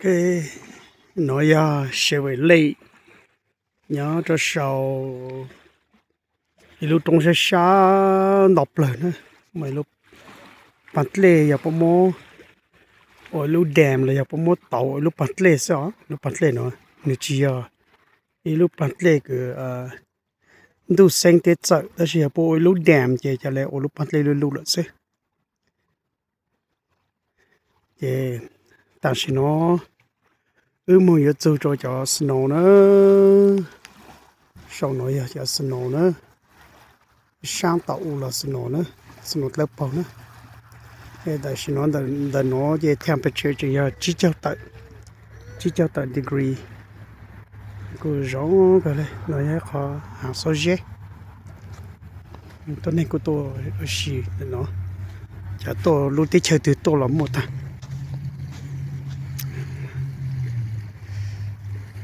Ok, no yog Silver Lake nyob rau saum ib lub roob sab sab nto plawg na, muaj ib lub pag dlej yog puab muab ua ib lub dam los yog puab muab tauv ua ib lub pag dlej xwb os. Lub pag dlej no nws tsis yog ib lub pag dlej kws ntuj xeeb thiab txawm, tab sis yog puab ua ib lub dam ces cov le ua lub pag dlej luj luj lawm xwb. Ces tam sim no wb moog yuav txug rau cov snow na. Saum no yog cov snow na, saab tom u los snow na, snow dlawb paug na. Tam sim no ntawm no ces temperature tseem yog tsib caug tawm, tsib caug tawm degree, kuj zoo kawg le. No yog ib qhov haav xob zeb, tuab neeg kuj tuaj ua si ntawm no. Cov tuaj lub teb chaws twg tuaj los muaj tag.